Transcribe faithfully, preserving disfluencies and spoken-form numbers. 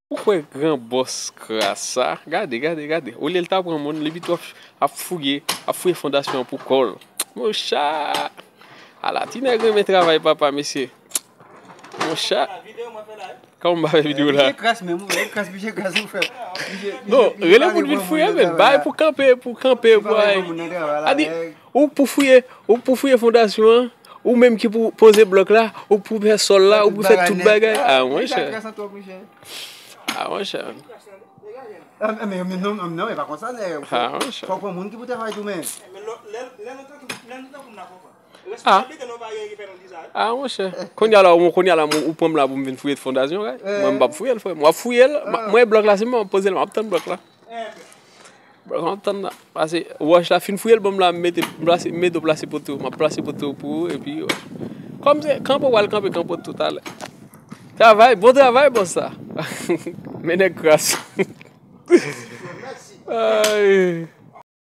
Ou kwè gran bòs kras sa? Gade, gade, gade. Olye l ta pran moun, li pito ap, ap fouye, ap fouye fondasyon an pou kò l. Monchè! Ala ti nèg renmen travay papa, mesye. Monchè! Kòman m pa fè videyo la? Misye kras menm, ou wè, kras, misye kras, ou fè. Misye, misye, non, misye rele pa moun vin fouye, men bay pou kanpe, pou kanpe, pou ay. A di, ou pou fouye, ou pou fouye fondasyon an, ou menm ki pou poze blòk la, ou pou fè sòl la, ou pou fè tout bagay. Ah, monchè. Ah, monchè. Ah, men, men non, men non, e pa konsa, nèg. Ah, monchè. Fòk pran moun ki pou travay tou, men. Ah. Ah, monchè. Kounye a la, ou, kounye a la, ou pran m la pou m vin fouye fondasyon, kay. Mwen, m p ap fouye l, frè m. W ap fouye l, mwen, blòk la, se mwen, m ap poze l, m ap tann blòk la. Blòk la, m ap tann la. Pase, wòch la fin fouye l, ban m la, m mete, m plase, m mete w plase poto. M ap plase poto pou ou, epi, wòch. Kòm se, kanpe, w al kanpe, kanpe tout talè. Travay, bon travay, bòs sa. Men nèg kras. Ay.